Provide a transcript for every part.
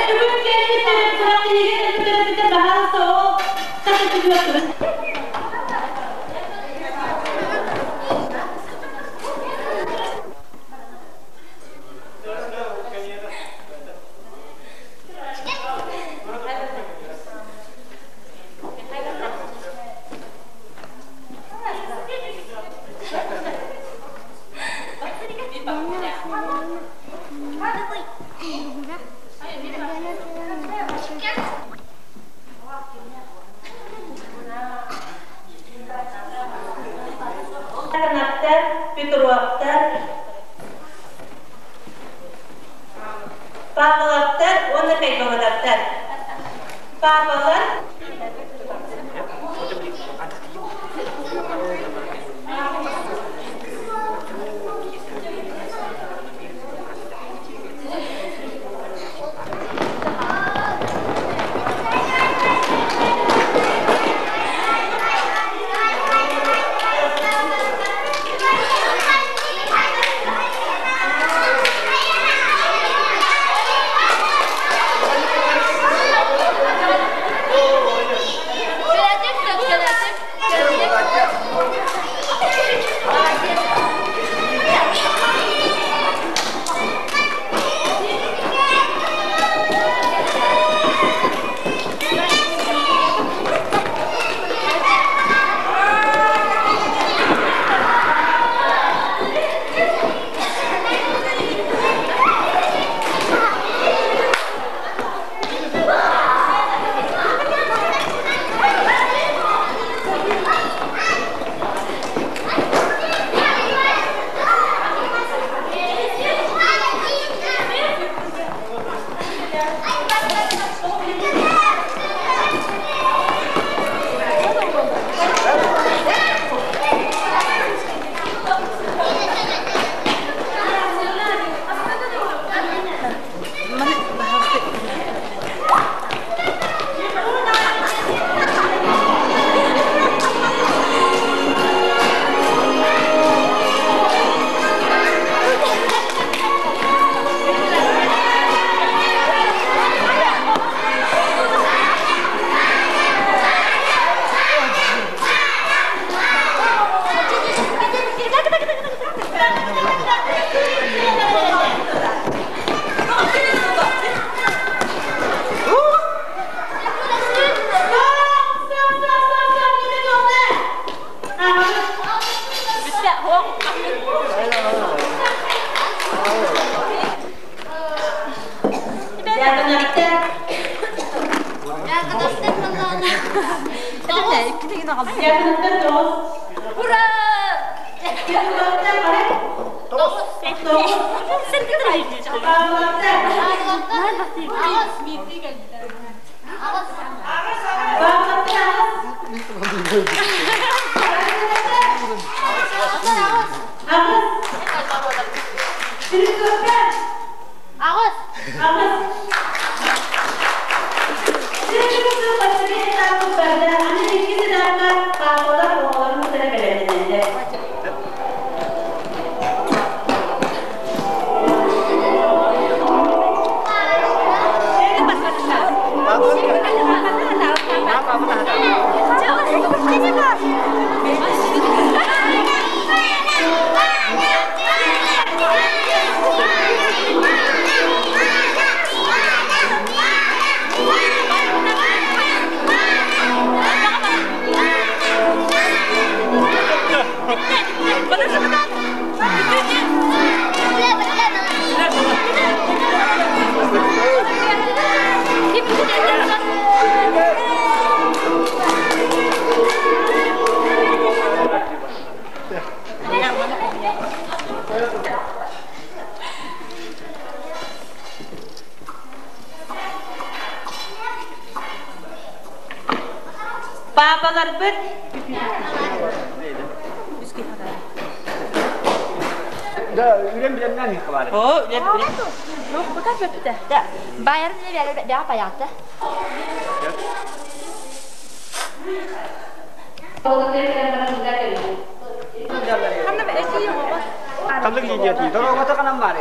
Бүгүн кэлбит күрэхтэһиигэ кэлбит төрөппүттэр баһаалыста ол тас өттүгэр Танаптар, Петровтар, Павловтар уонна Кайгородовтар. Папалар Папаларбыт Да, үлем билемнен хабары. О, үлем билем. Байырын бәрі бәрі паятты. Kallık yiyeceği. Doğru kata kanam var.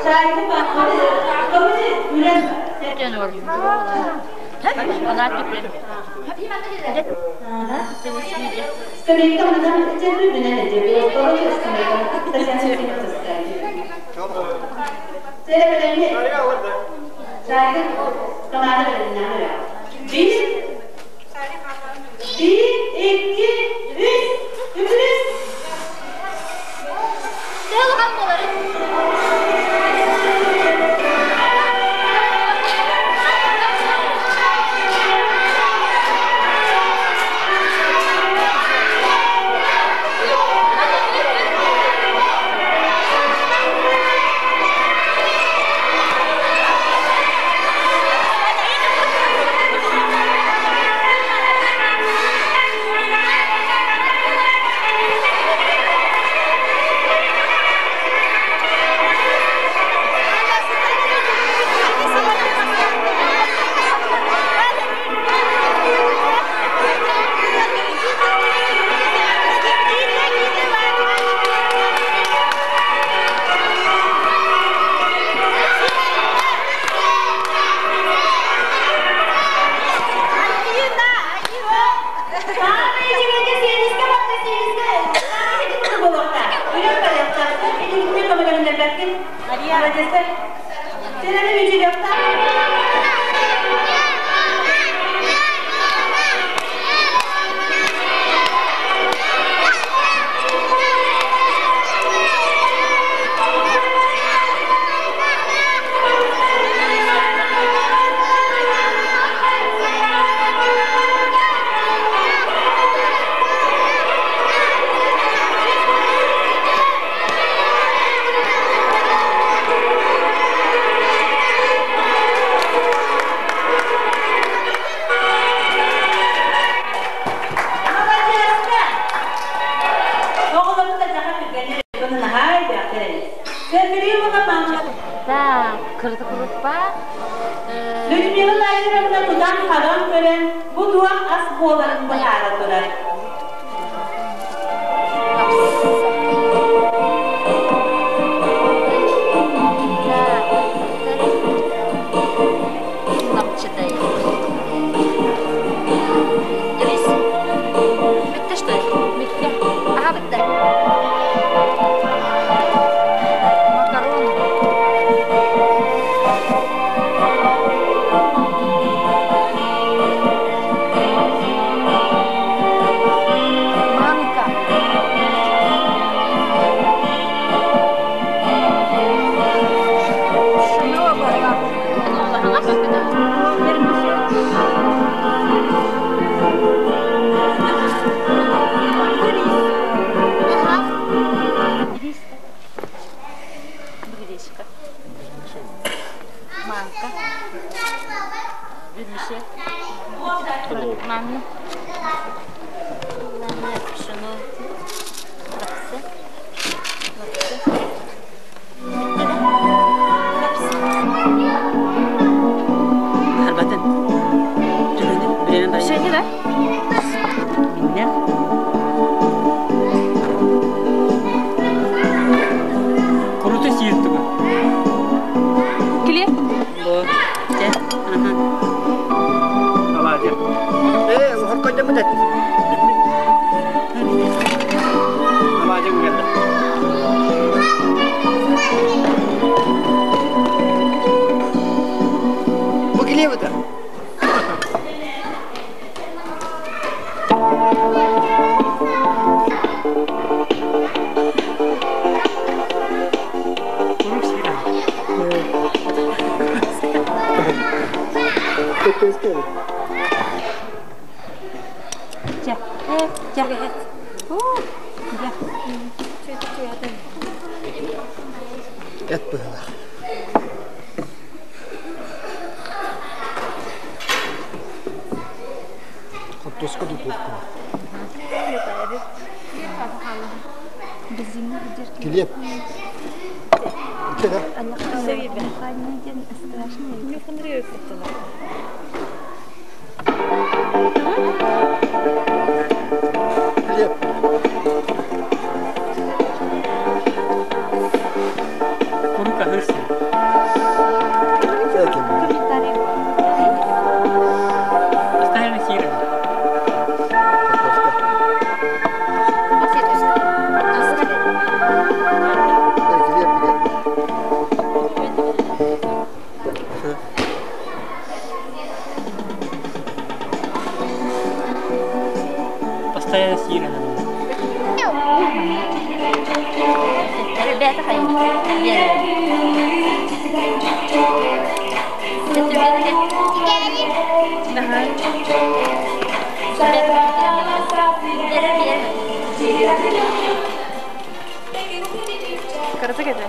Кыратык этэ.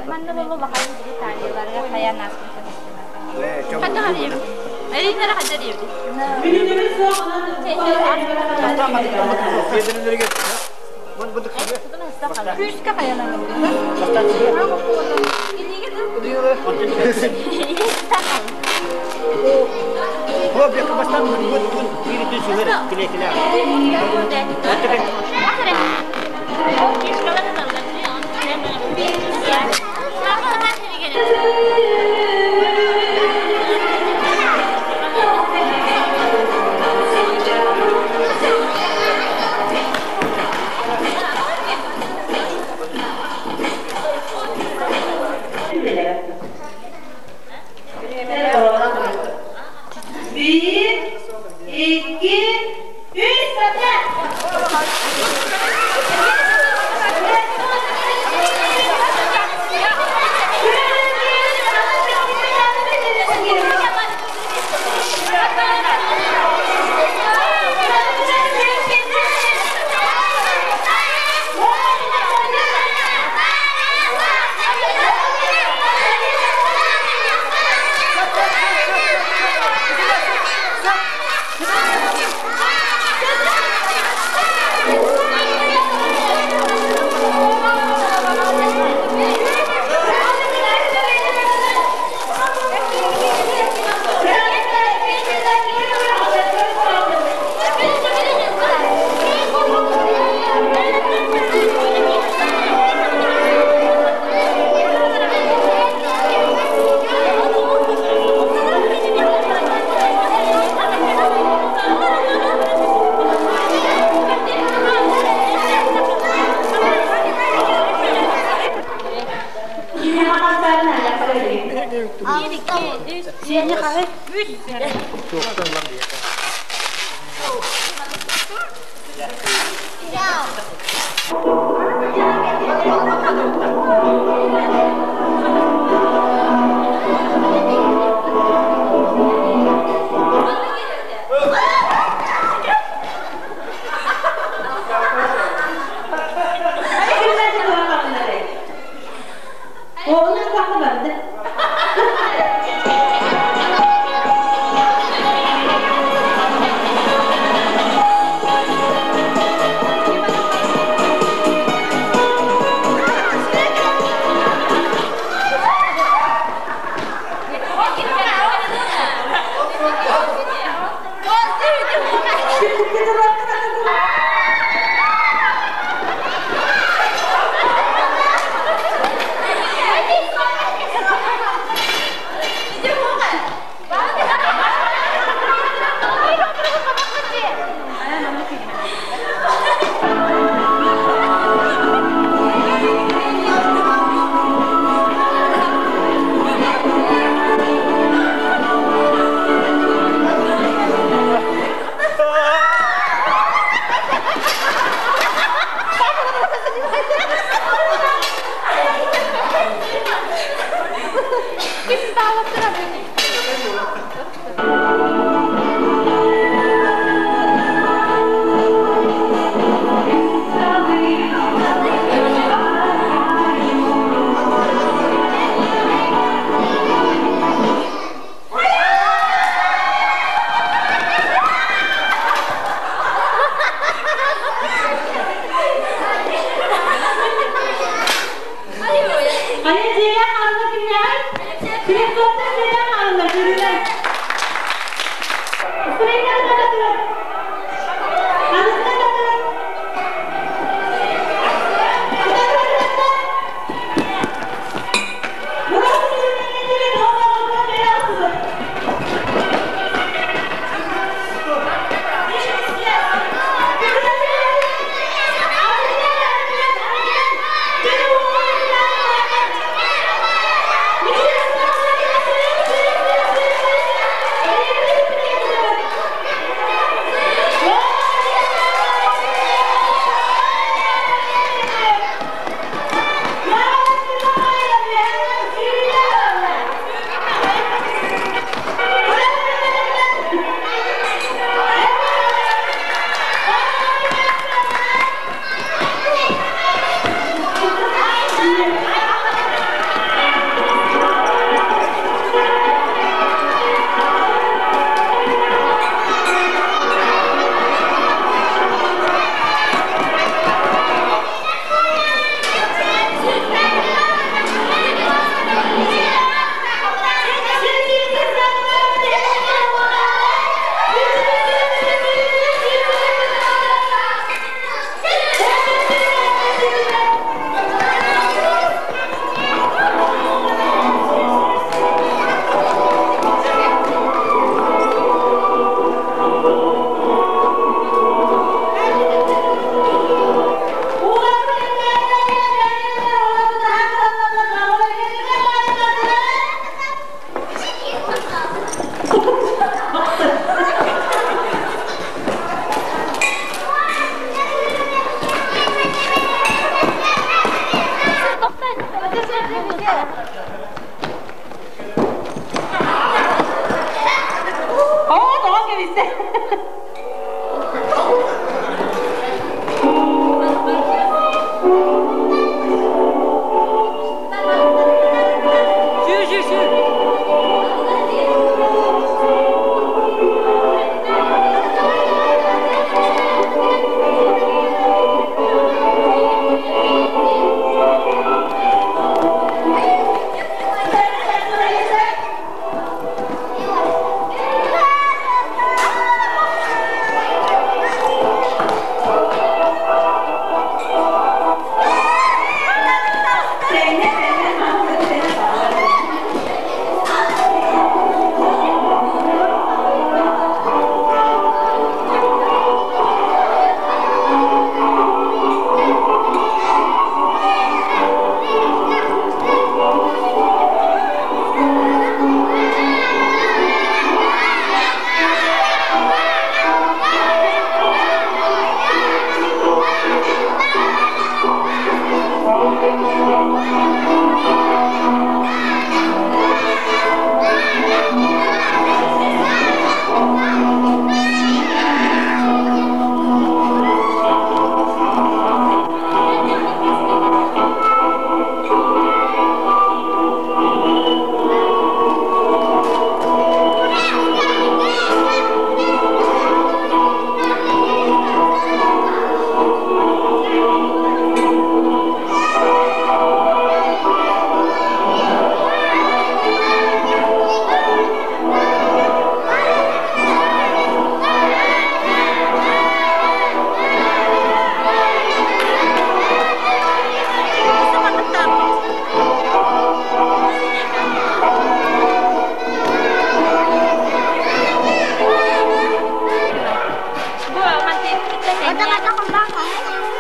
Манна боло бахан Британияларга хайан ааспыта. Ханна харыйым? Эриннere ханна диэбит? Күүскэ хаянан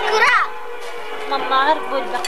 Кыра. Маммаҕар буолбах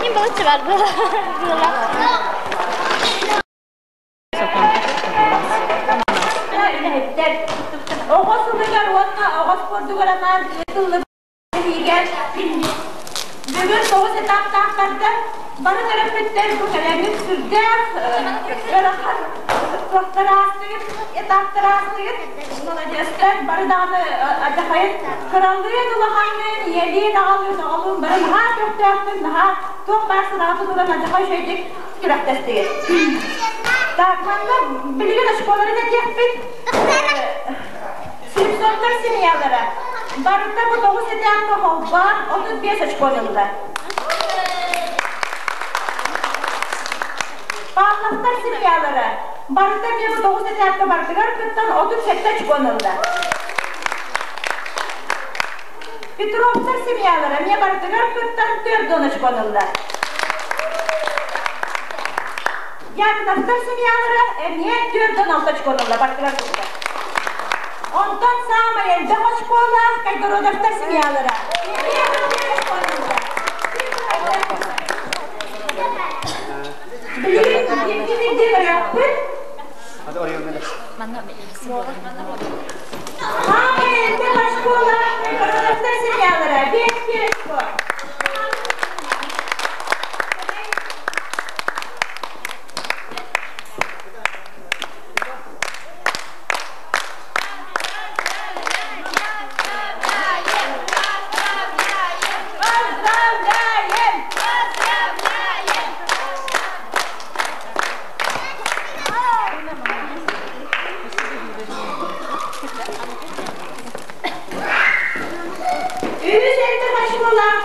Мин балыччы бар быыла. Оҕо сылыгар уонна оҕо спордугар анаан ыытыллыбыт Бүгүн тоҕус этаптаахтарга бары төрөппүттэр бу кэлэҥҥит сүрдээх ыарахан туохтар аастыгыт, этаптар аастыгыт. Маладьыастар бары даҕаны адьахайын кыралыын, улаханныын, ийэлиин, аҕалыын, оҕолуун бары наһаа көхтөөхтүк, наһаа туох баар санаатын ылан адьахай үчүгэйдик күрэхтэстигит. Так, манна билигин очколарын этиэхпит. Симпсоннар семьялара барыта бу тоҕус этээххэ холбоон 35 очкону ылла. Павловтар семьялара барыта эмиэ бу тоҕус этээххэ барытыгар кыттан 37 очкону ылла. Петровтар семьялара эмиэ барытыгар кыттан 4 очкону ылла. Яковлевтар семьялара эмиэ 46 очкону ылла барытыгар кыттан. Онтон саамай элбэх очколаах Кайгородовтар семьялара. Саамай элбэх очколаах Кайгородовтар семьялара. 5 очко. Поздравляем! Поздравляем! Үһүс элбэх очколаах.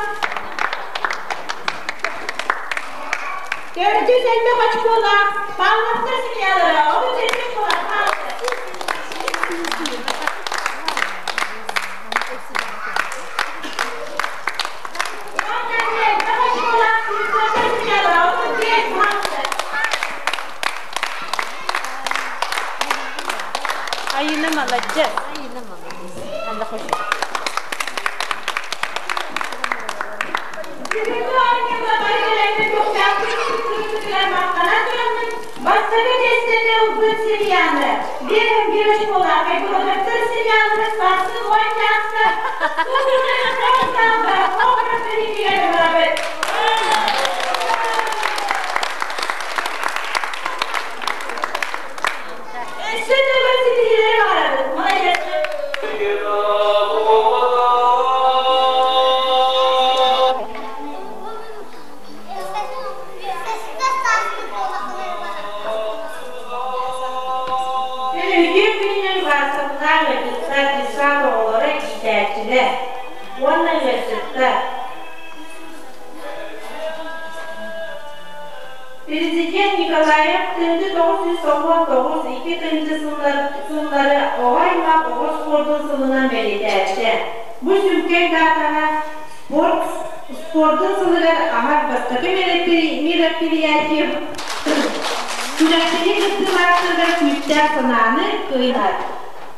Төрдүс элбэх очколаах. Павловтар семьялара. Отут элбэх очколаах. Айына молодец. Айына молодец. Анда хош. Бастакы тестене ылбыт семьяны, биэһин биир очколаах Айгородовтар семьялары сарсын уончаахта Өссө төгүл ситиһиилэри баҕарабыт. Молодец! Үтүө күнүнэн вассаптаах ыалдьыттар, десант оҕолоро, иитээччилэр уонна ыалдьыттар. Президент Николаев тыһыынча 999 икки тыһыынча сыллары оҕо аймах оҕо спордун сылынан бэлиэтээбитэ. Бу сүҥкэн даатаҕа спорт спордун сылыгар аһар бастакы мероприятие күрэхтэһии кыттыылаахтарыгар күүстээх санааны кыайар.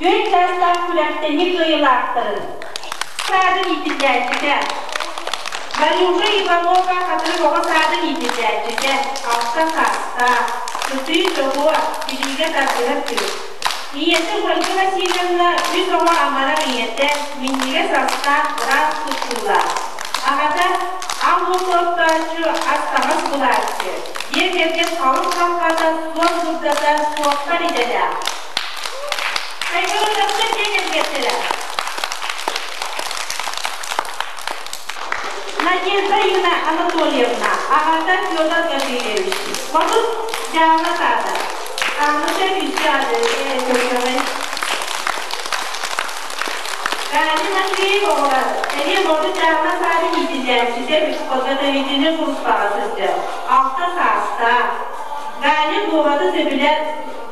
Түөрт чаастаах күрэхтэһии кыайыылаахтарын саадын иитиллээччитэ Варюша Иванова Хатырык оҕо саадын иитиллээччитэ алта саастаах, сытыы чобуо, билиигэ тардыһар кыыс. Ийэтэ Ольга Васильевна үс оҕо амарах ийэтэ, минньигэс астаах, ыраас туттуулаах. Аҕата идэлээх. Кайгородовтар дьиэ кэргэттэрэ. Надежда Инна Анатольевна, аҕата Федор Гаврильевич. Модут дьаама саада. Аныша күүскэ көрсөҕүн. Галина Матвеев оҕолор, эмиэ модут дьаама саадын иитиллээччитэ подготовительнай сулууспаҕа сылдьар. Алта саастаах. Ганя дуобаты сөбүлээн,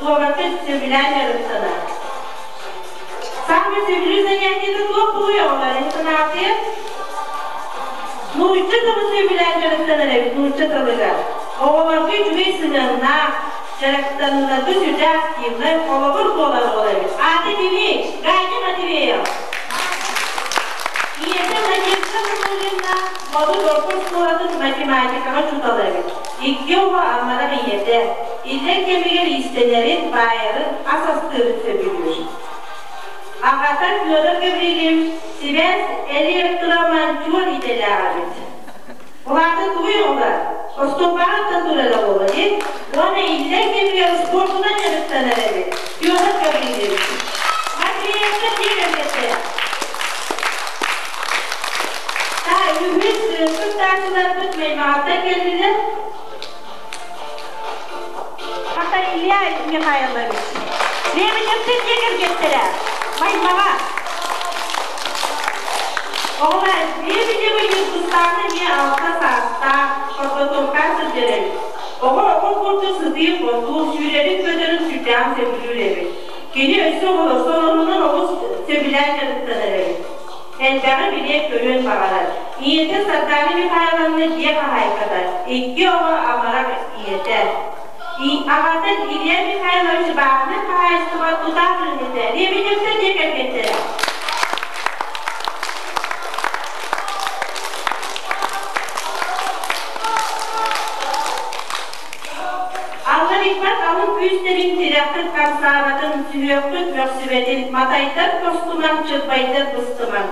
дуобакка сөбүлээн дьарыктанар. Саамай сөбүлүүр занятиета туох буолуой оҕолор? Эн санаатыгар? Нуучча тылы сөбүлээн дьарыктанар эбит нуучча тылыгар. Оҕолорго үчүгэй сыһыаннаах, дьарыктаныыларга сүрдээх активнай, холобур буолар оҕо эбит. Аата кимий? Ганя Матвеев. Ийэтэ Надежда Анатольевна Модут орто оскуолатын математикаҕа учуутала эбит. Икки оҕо амарах ийэтэ. Иллэҥ кэмигэр иистэнэрин, баайарын, ас астыырын сөбүлүүр. Аҕата Федор Гаврильевич сибээс электромонтер идэлээх эбит. Улаата тугуй оҕолор? Остуоппаҕыттан турара буолуо дии. Уонна иллэҥ кэмигэр спордунан дьарыктанар эбит. Федор Гаврильевич. Матвеевка дьиэ кэргэттэрэ. Үһүс кыттааччыларбыт Маймаҕаттан кэллилэр. Хата Илья Михайлович. Лебедевтэр дьиэ кэргэттэрэ. Маймаҕа. Оҕолор Лебедевы Ньургустааны эмиэ алта саастаах подготовка сылдьар эбит. Оҕо оҕо курдук сытыы-хотуу, сүүрэрин-көтөрүн сүрдээх сөбүлүүр эбит. Кини өссө оҕолор олус сөбүлээн дьарыктанар эбит. Элбэҕи билиэн-көрүөн баҕарар. Ийэтэ Сардаана Михайловна дьиэ хаһаайката, икки оҕо амарах ийэтэ. Аҕата Илья Михайлович бааһынай хаһаайыстыба тутаах үлэһитэ, Лебедевтэр дьиэ кэргэттэрэ. Алларыйбат алын күүстэрин тирэххит хамсаабатын, сүһүөххүт мөхсүбэтин, матайдар тостумаҥ, чырбайдар быстымаҥ.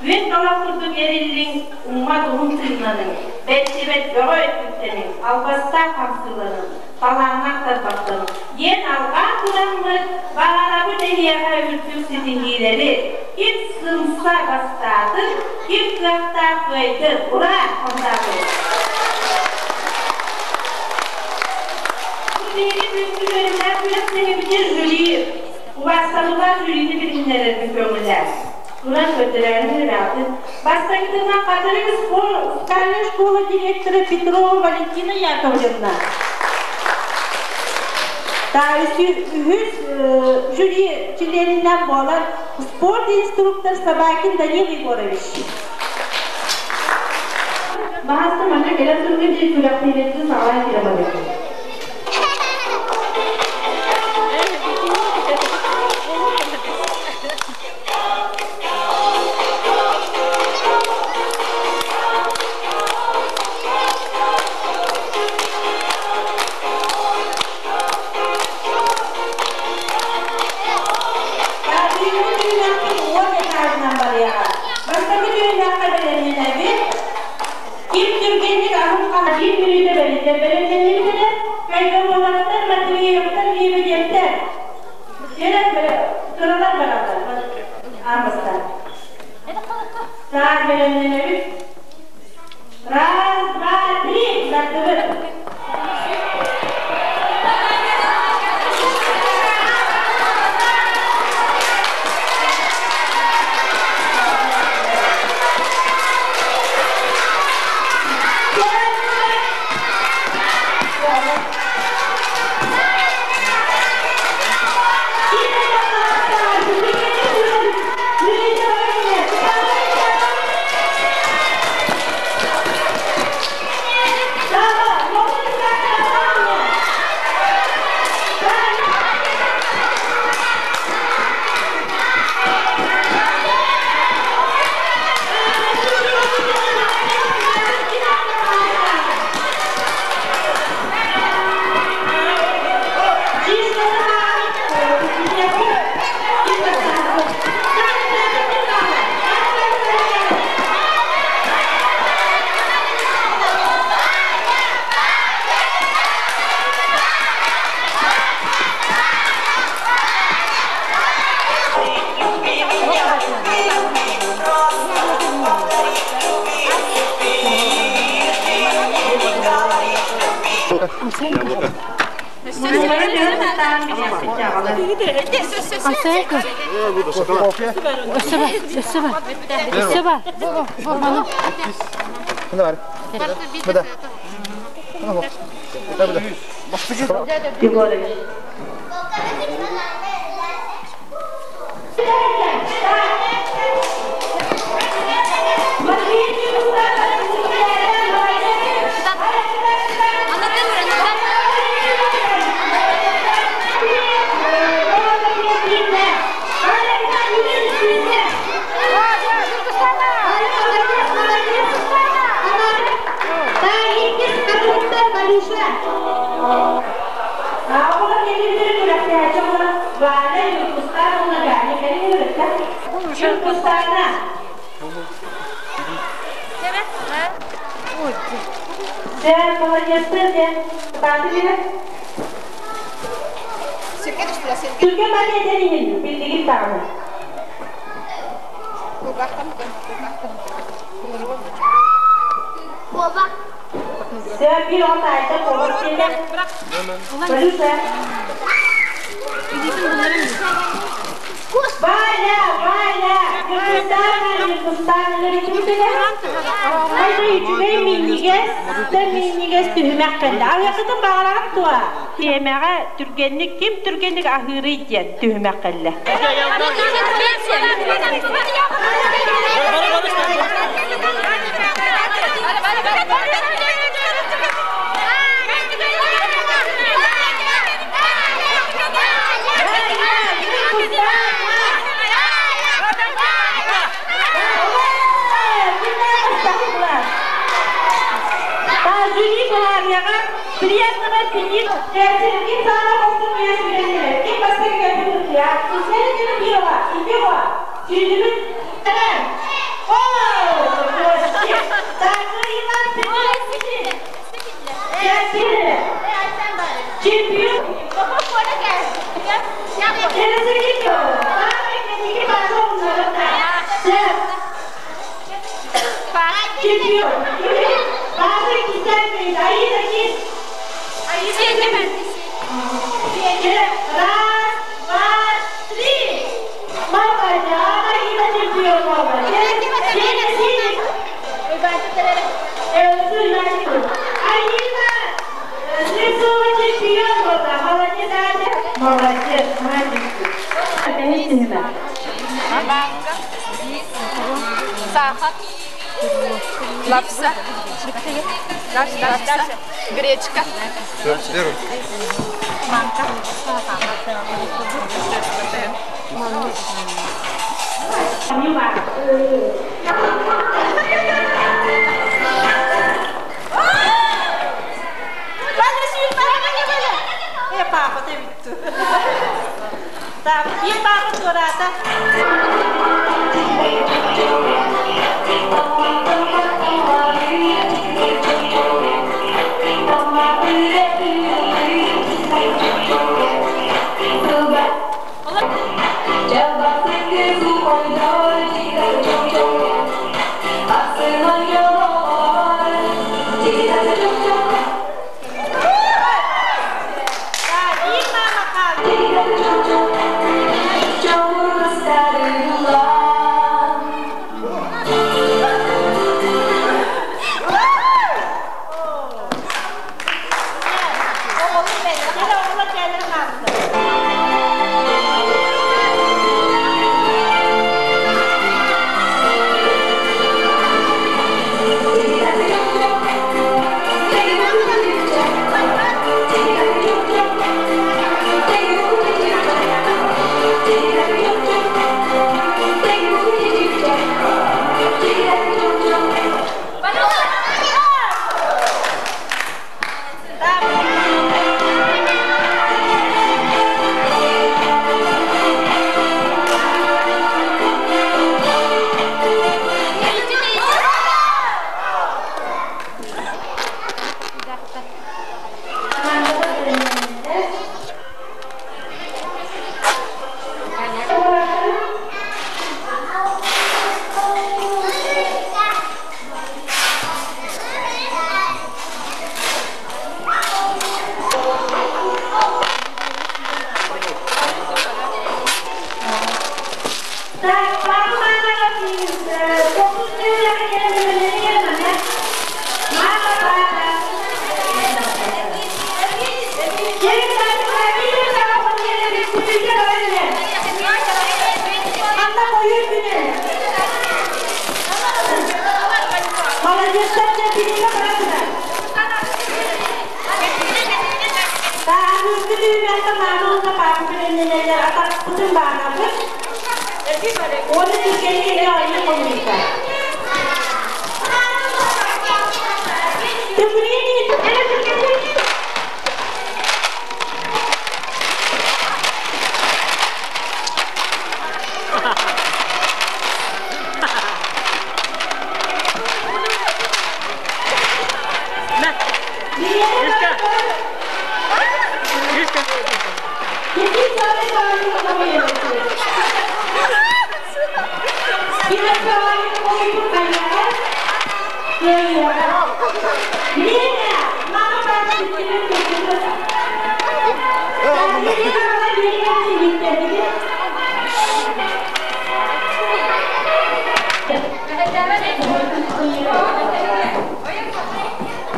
Үөт талах курдук эриллиҥ, уммат уһун тыыннаныҥ, бэрсибэт бөҕө өттүктэниҥ, албастаах хамсыыланыҥ, талааннаах тарбахтаныҥ диэн алҕаан тураммыт, баҕарабыт эһиэхэ үрдүк ситиһиилэри, ким сымса бастаатын, ким кыахтаах кыайдын, ура, хамсаатыбыт! Биһиги бүгүҥҥү үөрүүлээх күрэхтэһиибитин жюри убаастабыллаах жюрини билиһиннэрэрбит көҥүлэ. Туран көрдөрөөрүн эрээҕитин. Бастакытынан Хатырык спортивная школа директора Петрова Валентина Яковлевна. Үһүс жюри чилиэнинэн буолар спорт инструктор Собакин Данил Егорович. Баһаста манна кэлэн турга диэн күрэхтэһиилэрин саҕалаан киирэ барыахпыт. Таатыйбыт түһүмэхпит уон этажынан барыаҕа. Бастакы түһүмэххэ бэлэмнэнэбит. Ким түргэнник аһын биир мүнүүтэ бэриллэр бэлэмнэннибит эрэ, Кайгородовтар, Матвеевтар, Лебедевтэр кэлэн кыралар бараллар. Аамастар. Так, бэлэмнэнэбит. Раз, два, три, бардыбыт. Түргэнник ким түргэнник аһыырый диэн түһүмэх кэллэ. Приятного аппетита! Сахар, лапса, дальше, гречка, манка. Бириэмэ бара турар. Таһыыргы түһүмэххэ маама уонна папа бэлэмнэнэллэр, атахпытын баанабыт. Уонна түргэнник эмиэ оонньуу хомуйда. Төгүрүйэн иһин эрэ түргэнник. Бириэмэ бара турар.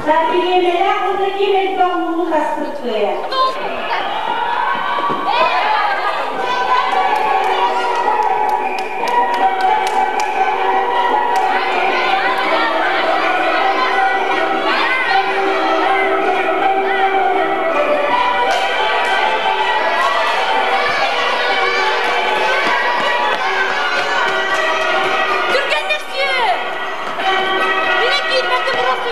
Сатириэмэлээх уонна ким элбэх ууну таспыт кыайар. Түргэннэсүү! Бile киирбэккэ просто.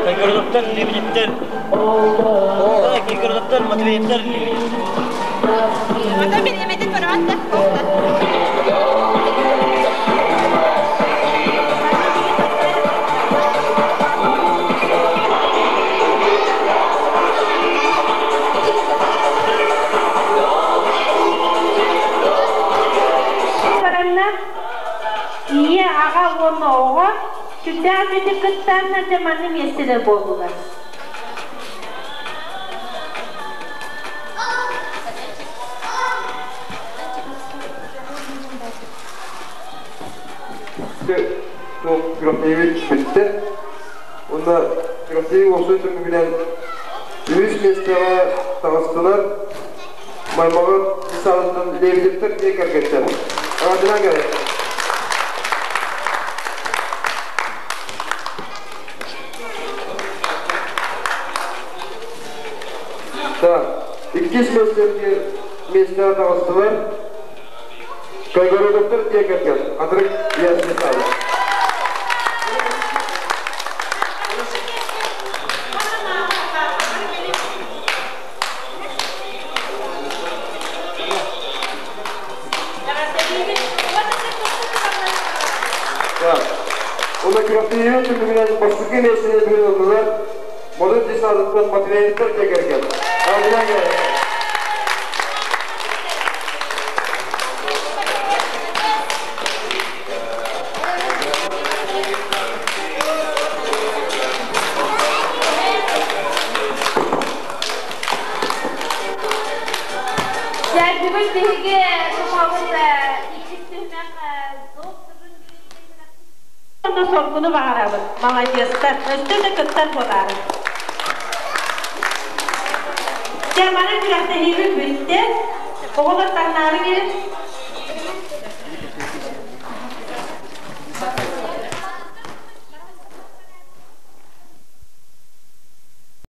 Кайгородоктар, Лебедевтер. Кайгородоктар, Матвеевтар, Лебедевтер. Потом бириэмэтин көрөҕүн да. Баранна ийэ, аҕа уонна оҕо сүрдээх үчүгэйдик кыттаннар дьэ манна миэстэлэр буоллулар. Күрэхтэһиибит бүттэ. Уонна күрэхтэһии уопсай түмүгүнэн үһүс миэстэҕэ таҕыстылар. Маймаҕы саалыттан Лебедевтэр дьиэ кэргэттэр. Аҕадынан кэлэр. Так, иккис миэстэҕэ таҕыстылар. Кайгородовтар дьиэ кэргэн. Хатырык Ясный саала. Так. Уна күрэхтэһии түмүгүнэн бастакы миэстэни бүгүн ыллылар. Модун десантыттан Матвеевтар дьиэ кэргэн. Аҕадынан кэлэр. Дьэ, бүгүн биһиги тутабыт иккис түһүмэх Онно соргуну баҕарабыт. Маладьыастар. Өссө да кыттар буолаарыҥ. Чэ, маны күрэхтэһиибит бүттэ. Оҕолор таҥнаары кэлин.